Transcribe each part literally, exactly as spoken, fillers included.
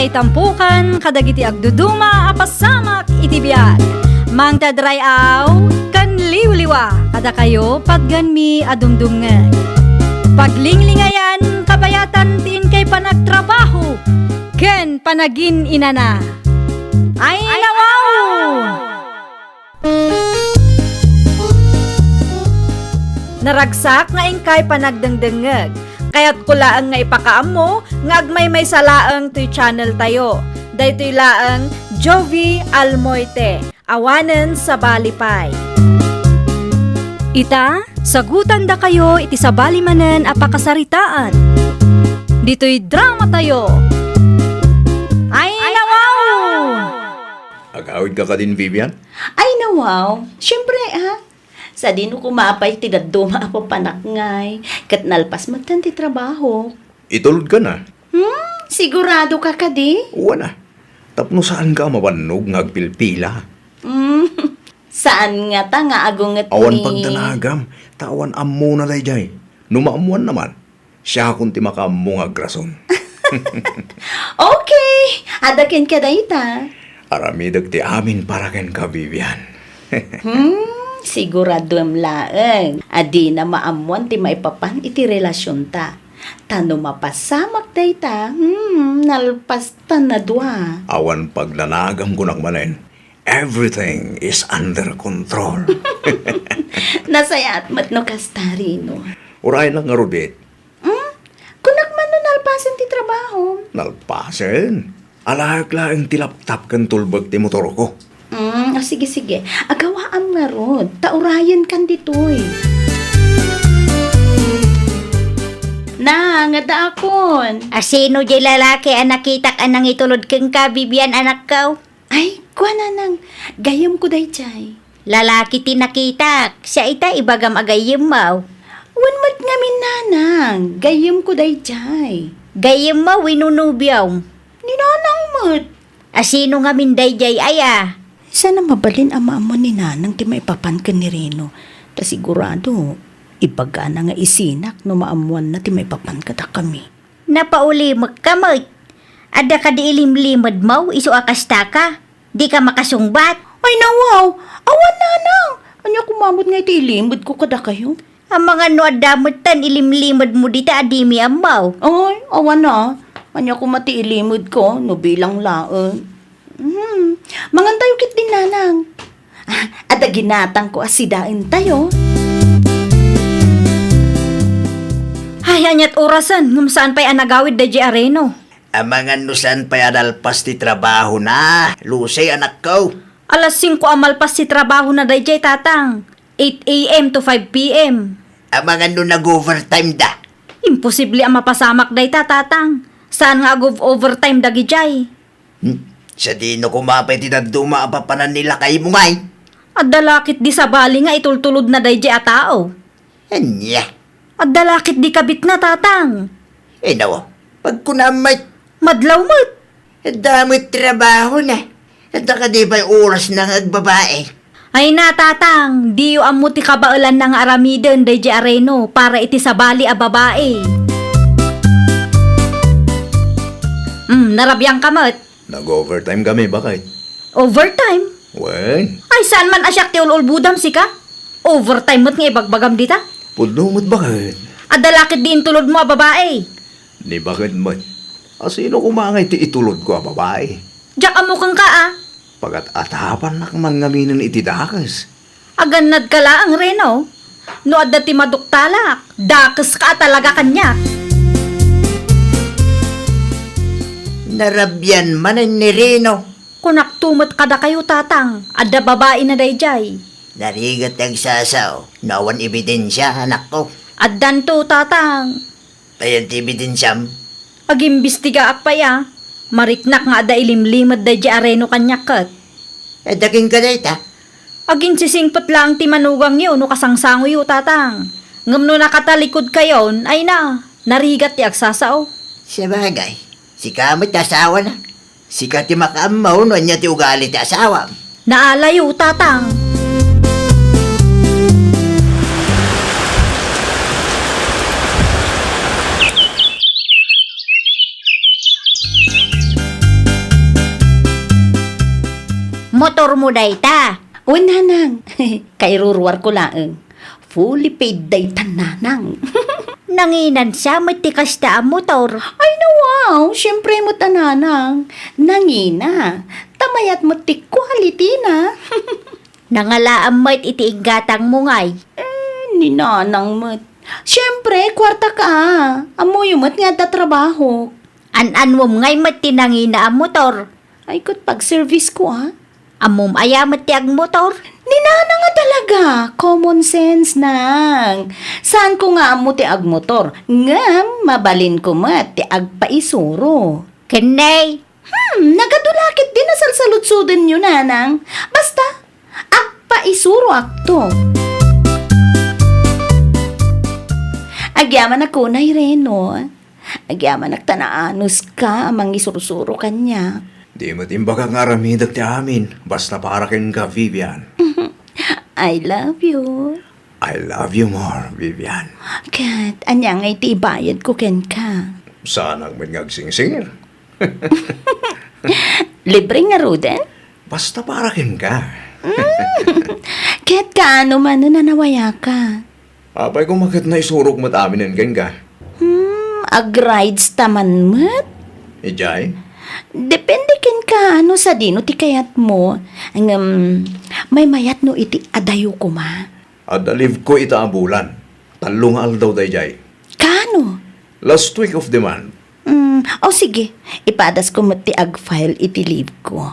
Itampukan kadagiti agduduma a pasamak iti biag. Mangted ray-aw ken liwliwa kadakayo patganmi a dumdumngeg. Paglinglingayan kabayatan ti inkay panagtrabaho ken panagin-inana. Ay, nawaw! Naragsak nga inkay panagdengdengngeg. Kayatko laeng nga ipakaammo nga agmaymaysa laeng toy channel tayo. Daytoy laeng Jovie Almoite, awanen sabali pay. Ita, sagutandakayo iti sabali manen a pakasaritaan. Ditoy drama tayo. Ay, nawaw! Agawidka kadin, Vivian? Ay, nawaw. Siyempre, ha? Sadino koma pay ti dadduma a papanak ngay, ket nalpas metten ti trabaho. Itulodka na? Hmm, sigurado ka kadi? Wen a. Tapno saanka a mabannog nga agpilpila. Hmm, saan ngata nga agunget ni... Awan pagdanagam, ta awan ammona daydiay. No maammoanna man, siakon ti makaammo nga agrason. Okay! Adda kenka dayta. Aramidek ti amin para kenka, Vivian. Hmm, siguraduem laeng a dina maammoan ti maipapan iti relasionta. Ta no mapasamak dayta, hmm, nalpasta a dua. Awan pagdanagam kunak manen. Everything is under control. Nasayaat met no kasta, Reno. Uray lang ngarud, eh. Hmm? Kunak man no nalpasen ti trabaho. Nalpasen? Alaek laeng ti laptop ken tulbek ti motorko. Hmm, o, sige, sige. Agawaam ngarud. Ta urayenkan ditoy. Nang, adda akon. A, sino di lalaki a nakitak a nangitulod kenka, Vivian, anakko? Ay, kua, nanang, gayyemko daydiay. Lalaki ti nakitak, siya ita ibagam a gayyemmo. Wen met ngamin, nanang, gayyemko daydiay. Gayyemmo wenno nobiom? Ni nanang met. A, sino ngamin daydiay aya? Saan a mabalin a maammo ni nanang ti maipapan ken ni Reno. Ta sigurado, ibagana nga isinak no maammoanna ti maipapan kadakami. Napaulimekka met. Adda kadi ilimlimedmo isu a kastaka? Dika makasungbat? Ay, nawaw! Awan, nanang! Ania koma met nga iti ilimedko kadakayo? Amangan no adda metten ilimlimedmo dita a dimi ammo. Ay, awan a. Ania koma ti ilimedko no bilang laeng? Hmm, mangantayo ketdin, nanang. Ah, adda ginatangko a sidaentayo. Ay, aniat orasen, ngem saan pay a nagawid daydiay a Reno. Amangan no saan pay a nalpas ti trabahona, Lucy, anakko. Alas singko a malpas ti trabahona daydiay, tatang. Eight A M to five P M. Amangan no nag-overtime da. Imposible a mapasamak dayta, tatang. Saan nga ag-overtime dagidiay? Hmm? Sadino koma pay ti dadduma a papanan ni lakaymo ngay? Adda la ketdi sabali nga itultulodna daydiay a tao. Ania? Adda la ketdi kabitna, tatang. Inaw, pagkunam met. Madlaw met. Adda met trabahona. Adda kadi pay orasna nga agbabae? Ay na, tatang, diyo ammo ti kabaelanna nga aramiden daydiay a Reno para iti sabali a babae. Hmm, narabiangka met. Nag-overtime kami, baket. Overtime? Wen. Ay, saan man a siak ti ul-ulbodam, sika? Overtime met nga ibagbagam dita? Pudno met, baket. Adda la ketdi intulodmo a babae? Ni baket met. A, sino koma ngay ti itulodko a babae? Diak ammo kenka, a. Pagat-atapannak man ngaminen iti dakes. Agannadka laeng, Reno. No adda ti maduktalak, dakeska a talaga kaniak. Narabian manen ni Reno. Kunakto met kadakayo, tatang, adda babaina daydiay. Narigat ti agsasao, no awan ebidensia, anakko. Addanto, tatang. Ayan ti ebidensiam? Agimbestigaak pay a. Mariknak nga adda ilimlimed daydiay a Reno kaniak ket. Adda kenka dayta? Aginsisingpet laeng ti manugangyo no kasangsangoyo, tatang. Ngem no nakatalikudkayon, ay na, narigat ti agsasao. Sabagay, sika met ti asawana. Sika ti makaammo no ania ti ugali ti asawam. Naalayo, tatang. mo dayta. Wen, nanang. Kairuruarko laeng. Fully paid dayta, nanang. Nanginan sa met ti kasta a motor. Ay, na, wow. Siyempre met a, nanang. Nangina. Ta mayat met ti quality na. Nangalaam met iti inggatang mo ngay. Eh, ni nanang met. Siyempre, kwarta ka. Ammoyo met nga adda trabaho. An-anwem ngay met ti nangina a motor. Ay, ket pag-service ko, ah. Ammom aya met ti agmotor? Ni nanang a talaga, common sense, nang. Saan ko nga ammo ti agmotor, ngem mabalin ko met ti agpaisuro. Ken nay? Hmm, nagadu la ketdi nasalsaludsodenyo, nanang. Basta, agpaisuroakto. Agyamanak unay, Reno. Agyamanak ta naanuska a mangisursuro kaniak. Di met imbagak nga aramidek ti amin, basta para kenka, Vivian. I love you. I love you more, Vivian. Ket ania ngay ti ibayadko kenka? Saanak met nga agsingsingir. Libre ngaruden? Basta para kenka. Mm. Ket kaano manen a nawayaka? Apay koma ket naisurok met aminen kenka. Hmm, agrides ta man met? Idiay? Depende kenka no sadino ti kayatmo. Ngem, maymayat no iti adayo koma. Adda leave ko ita a bulan. Tallo nga aldaw daydiay. Kaano? Last week of the month. Mm, o sige, ipadasko met ti ag-file iti leave ko.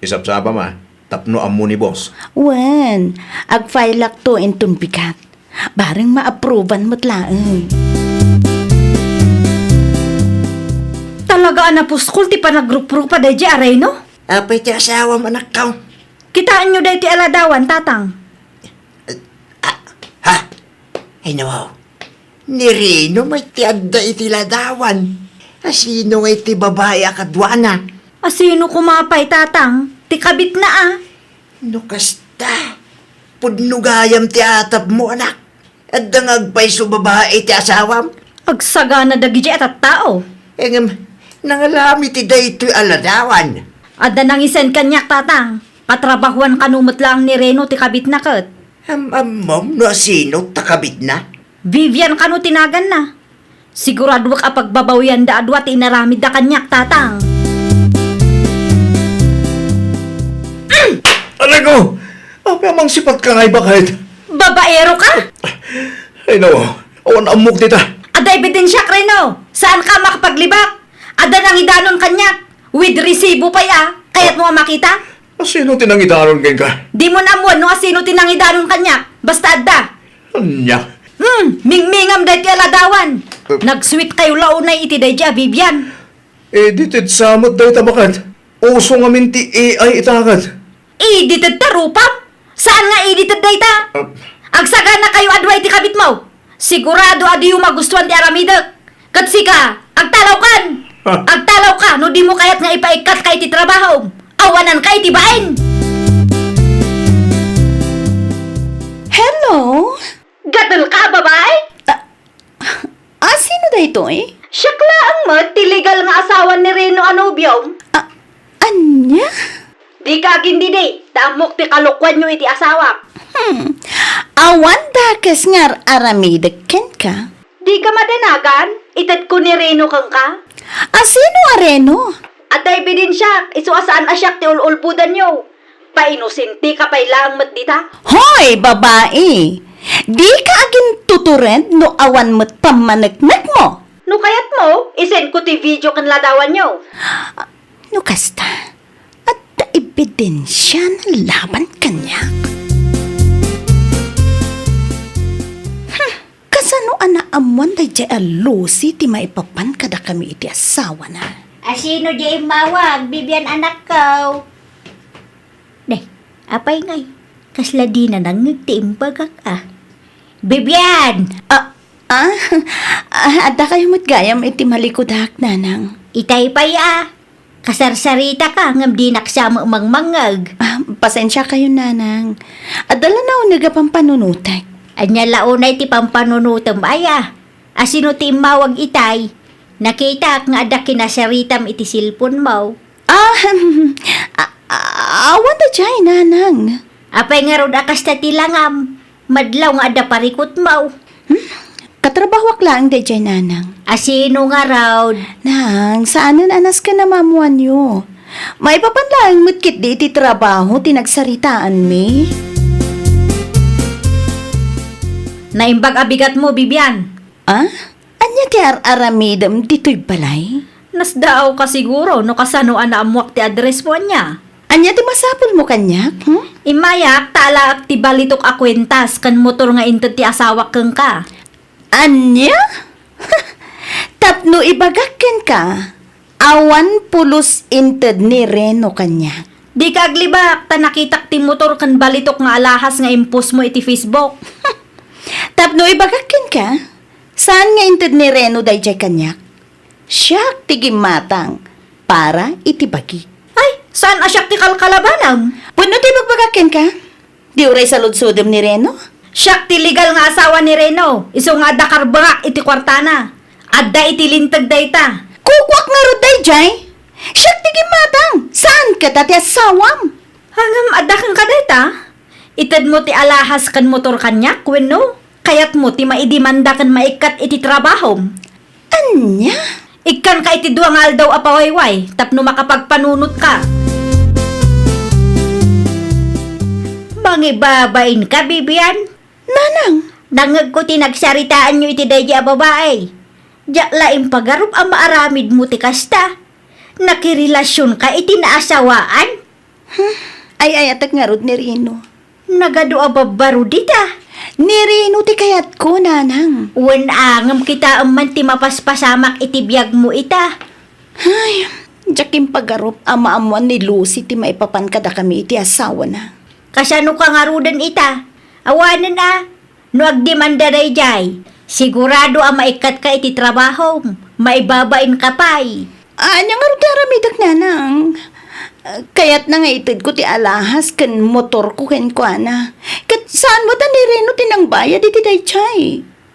Isapsapam a, tapno ammo ni boss. Wen, ag-filelakto inton bigat. Bareng ma-approvean met laeng. Talaga a napuskol ti panagruprupa daydiay a Reno? Apay ti asawam, anakko? Kitaenyo daytoy a ladawan, Tatang. Ah, ha? Ay, no. Ni Reno met ti adda iti ladawan. Asino ngay ti babai a kaduana? Asino koma pay, Tatang? Ti kabitna a. No kasta, pudno gayam ti atapmo, anak. Adda nga agpayso babai ti asawam? Agsagana dagiti a tattao. Ngem, nangalam iti daytoy a ladawan. Adda nangisend kaniak, Tatang. Patrabahuan kano met laeng ni Reno ti kabitna ket. Am-ammom no asino ta kabitna? Vivian kano ti naganna. Siguraduak a pagbabawiyanda a dua ti inaramidda kaniak, Tatang. Aray ko! Apay a mangsipatka ngay baket? Babaero ka? Ay, no. Awan ammok dita. Adda ebidensiak, Reno. Saanka a makapaglibak. Adda nangidanon kaniak. With resibo pay a. Kayatmo a makita? Asino ti nangidanon kenka? Dimo ammoan no asino ti nangidanon kaniak. Basta adda. Ania? Hmm, mingmingam daytoy a ladawan. Eh. Nag-sweet kayo la unay iti daydiay a Vivian. Edited sa met dayta baket. Uso ngamin ti A I ita ket. Edited ta rupam? Saan nga edited dayta? Ah. Agsagana kayo a dua iti kabitmo. Sigurado a diyo magustuan ti aramidek. Ket sika, agtalawkan! Ah. Agtalawka no dimo kayat nga ipaikkatka iti trabahom. Awananka iti bain! Hello? Gadelka a babai? Ah, ah, sino daytoy? Siak laeng met ti legal nga asawa ni Reno a nobiom. Ah, ania? Dika agindidi, ta ammok ti kalokuanyo iti asawak. Hmm. Awan dakes nga ar-aramidek kenka. Dika madanagan, itedko ni Reno kenka. Asino a Reno? Adda ebidensiak, isu a saan a siak ti ul-ulbodanyo. Painosenteka pay laeng met dita. Hoy, babai! Dika agintutured no awan met pammaneknekmo. No kayatmo, isendko ti video ken ladawanyo. No kasta, adda ebidensiana laban kaniak. Hmm, kasano a naammoan daydiay a Lucy ti maipapan kadakami iti asawana? Asino diay immawag, Vivian, anakko? Day, apay ngay? Kasla dina nangngeg ti imbagak a. Vivian! Ah, ah, ah, adda kayo met gayam iti malikudak, nanang. Itay pay a. Kasarsaritaka ngem dinak sa met mangmangngeg. Ah, pasensia kayo, nanang. Adda la nauneg a pampanunotek. Ania la unay ti pampanunotem aya? Asino ti immawag itay? Nakitak nga adda kinasaritam iti cellphone mo. Ah, ah, A-, awan daydiay, nanang. Apay ngarud a kasta ti langam? Madlaw nga adda parikutmo. Hmm? Katrabahoak laeng daydiay, nanang. A sino ngarud? Nang, saanen a nasken a maammoanyo. Maipapan laeng met ketdi iti trabaho ti nagsaritaanmi. Naimbag a bigatmo, Bibian. Ah? Ania ti ar-aramidem ditoy balay? Nasdaawka siguro no kasano a naammoak ti addressmo, ania? Ania ti masapulmo kaniak, hmm? Immayak ta alaek ti balitok a kuentas ken motor nga inted ti asawak kenka. Ania? Tapno ibagak kenka, awan pulos inted ni Reno kaniak. Dika aglibak ta nakitak ti motor ken balitok nga alahas nga impostmo iti Facebook. Tapno ibagak kenka, saan nga inted ni Reno daydiay kaniak? Siak ti gimmatang para iti bagi. Ay, saan a siak ti kalkalabanam? Wenno ti ibagbagak kenka? Di uray saludsodem ni Reno? Siak ti legal nga asawa ni Reno, isu nga adda karbengak iti kuartana. Adda iti linteg dayta. Kukuak ngarud daydiay? Siak ti gimmatang, saan kata ti asawam? Ngem adda kenka dayta? Itedmo ti alahas ken motor kaniak wenno kayatmo ti maidemanda ken maikkat iti trabahom? Ania? Ikkanka iti dua nga aldaw a pawayway tapno makapagpanunotka. Mangibabainka, Bibian? Nanang! Nangngegko ti nagsaritaanyo iti daydi a babai. Diak la impagarup a maaramidmo ti kasta. Nakirelasionka iti naasawaan? Hmm, ay-ayatek ngarud ni Rino. Nagadu a babbaro dita. Ni Rino ti kayatko, nanang. Wen a, ngem kitaem man ti mapaspasamak iti biagmo ita. Ay, diak impagarup a maammoan ni Lucy ti maipapan kadakami iti asawana. Kasanoka ngaruden ita? Awanen a, no agdemanda daydiay, sigurado a maikkatka iti trabahom, maibabainka pay. Ania ngarud ti aramidek, nanang? Kayatna nga itedko ti alahas ken motorko kenkuana. Ket saan met a ni Reno ti nangbayad iti daydiay.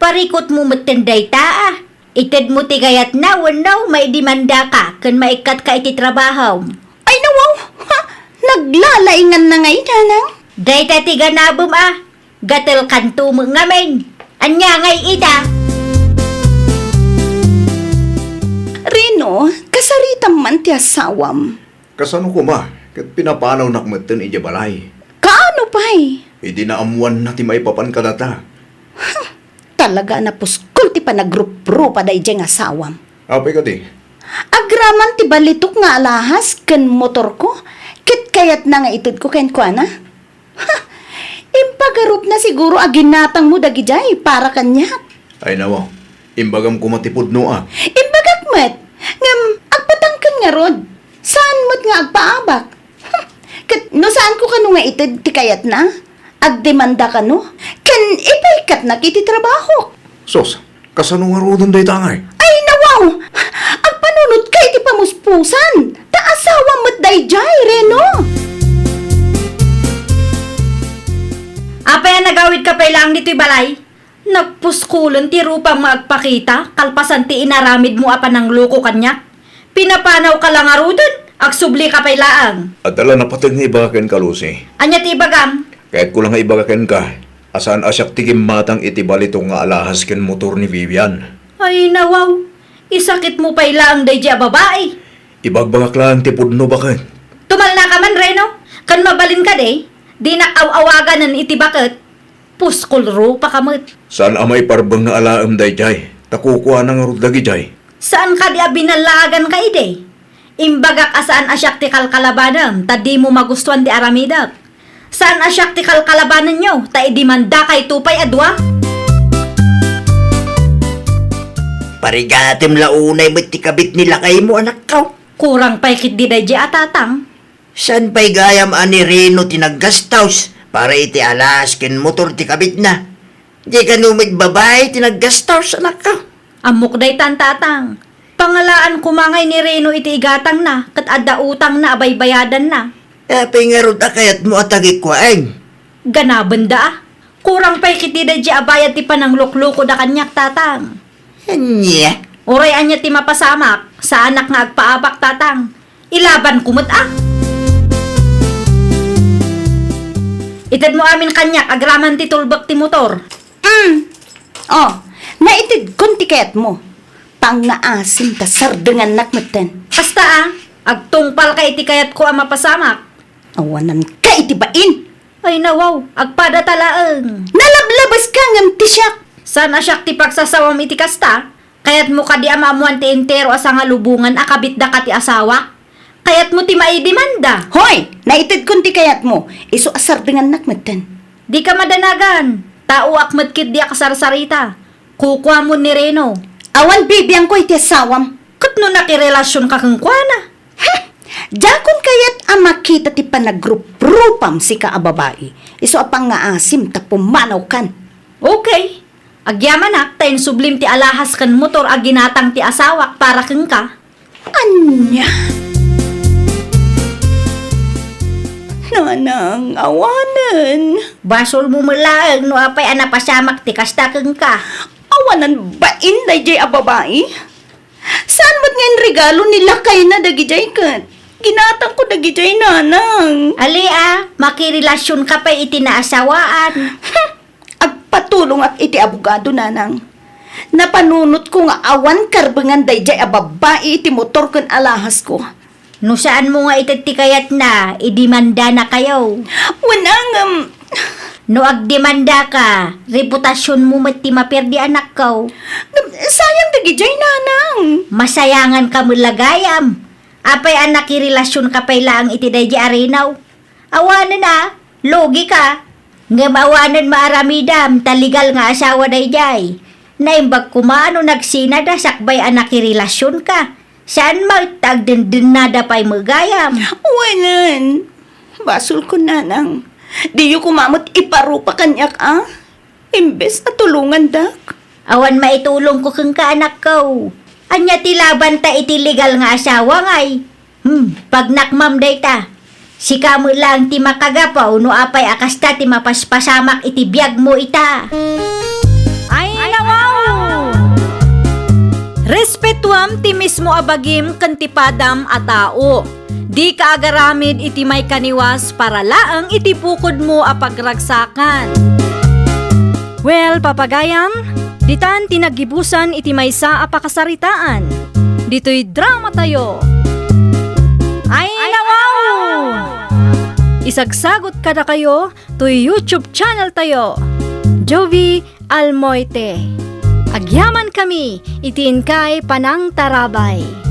Parikutmo metten dayta a. Itedmo ti kayatna wenno maidemandaka ken maikkatka iti trabahom. Ay, nawaw! Ha? Naglalainganna ngay, nanang? Dayta ti ganabem a. Gatelkanto met ngamin. Ania ngay ita? Rino, kasaritam man ti asawam. Kasano koma ket pinapanawnak metten idiay balay? Kaano pay? Idi naammoanna ti maipapan kadata. Talaga a napuskol ti panagruprupa daydiay nga asawam. Apay kadi? Agraman ti balitok nga alahas ken motorko, ket kayatna nga itedko kenkuana? Ha! Impagarupna siguro a ginatangmo dagidiay para kaniak. Ay, nawaw. Imbagam koma ti pudno a. Imbagak met. Ngem, agpatangken ngarud. Saan met nga agpaabak? Hmm. Ket no saanko kano nga ited ti kayatna, agdemanda kano, ken ipaikkatnak iti trabahok. Sus, kasano ngaruden dayta ngay? Ay, nawaw! Agpanunotka iti pamuspusan, ta asawam met daydiay, Reno! Apay a nagawidka pay laeng ditoy balay? Nagpuskolen ti rupam nga agpakita kalpasan ti inaramidmo a panangloko kaniak. Pinapanawka la ngaruden, agsublika pay laeng. Adda la napateg nga ibaga kenka, Lucy. Ania ti ibagam? Kayatko la nga ibaga kenka a saan a siak ti gimmatang iti balitok nga alahas ken motor ni Vivian. Ay, nawaw. Isakitmo pay laeng daydiay a babai. Ibagbagak laeng ti pudno baket. Tumalnaka man, Reno. Ken mabalin kadi, dinak aw-awaganen iti baket. Puskol rupaka met. Saan a maiparbeng nga alaem daydiay, ta kukuana ngarud dagidiay. Saan kadi a binallaaganka idi? Imbagak a saan a siak ti kalkalabanem, ta dimo magustuan ti aramidek. Saan a siak ti kalkalabanenyo, ta idimandakayto pay a dua? Parigatem la unay met ti kabit ni lakaymo, anakko. Kurang pay ketdi daydiay a tatang. Saan pay gayam a ni Reno ti naggastos para iti alas ken motor ti kabitna? Di kano met babai ti naggastos, anakko? Ammok daytan, tatang. Pangalaan koma ngay ni Reno iti igatangna ket adda utangna a baybayadanna. Apay ngarud a kayatmo a tagikuaen? Ganabenda a. Kurang pay ketdi daydiay a bayad ti panangluklokoda kaniak, tatang. Ania? Uray ania ti mapasamak, saanak nga agpaabak, tatang. Ilabanko met a. Itedmo amin kaniak agraman ti tulbek ti motor. Mm. Oh, naitedkon ti kayatmo. Pangngaasim ta sardengannak metten. Kasta a, agtungpalka iti kayatko a mapasamak. Awananka iti bain. Ay nawaw, agpadata laeng. Nalablabas ka ngem ti siak. Saan a siak ti pagsasawam iti kasta? Kayatmo kadi a maammoan ti entero a sangalubongan a kabitdaka ti asawak? Kayatmo ti maidemanda? Hoy! Naitedkon ti kayatmo. Isu a sardengannak metten. Dika madanagan. Taoak met ketdi a kasarsarita. Kukuamon ni Reno. Awan bibiangko iti asawam. Ket no nakirelasionka kenkuana? Hmm! Diakon kayat a makita ti panagruprupam sika a babai. Isu a pangngaasim ta pumanawkan. Okay. Agyamanak ta insublim ti alahas ken motor a ginatang ti asawak para kenka. Ania? Nanang, awanen. Basolmo met laeng no apay a napasamak ti kasta kenka. Awanen bain daydiay a babai? Saan met nga inregalo ni lakayna dagidiay ket ginatangko dagidiay, nanang. Ali a, makirelasionka pay iti naasawaan. Hmm, agpatulongak iti abogado, nanang. Napanunotko nga awan karbengan daydiay a babbai iti motor ken alahasko. No saanmo nga ited ti kayatna, idemandanakayo. Wen a ngem. No agdemandaka, reputasionmo met ti maperdi, anakko. Ngem sayang dagidiay, nanang. Masayanganka met la gayam. Apay a nakirelasionka pay laeng iti daydiay a Reno? Awanen a, lugika. Ngem awanen maaramidam ta legal nga asawa daydiay. Naimbag koma no nagsinada sakbay a nakirelasionka. Saan met ta agdendennada pay met gayam. Wen, basolko, nanang. Diyo koma met iparupa kaniak a. Imbes a tulongandak. Awan maitulongko kenka, anakko. Ania ti labanta iti legal nga asawa ngay? Hmm, pagnakmam dayta. Sika met laeng ti makagapu no apay a kasta ti mapaspasamak iti biagmo ita. Ay, nawaw! Respetuam ti mismo a bagim ken ti padam a tao. Dika agaramid iti maikaniwas para laeng iti bukodmo a pagragsakan. Well, papagayam, ditan ti naggibusan iti maysa a pakasaritaan. Ditoy dramatayo. Ay, nawaw! Isagsagot kadakayo toy YouTube channel tayo, Jovie Almoite. Agyamankami iti inkay panangtarabay.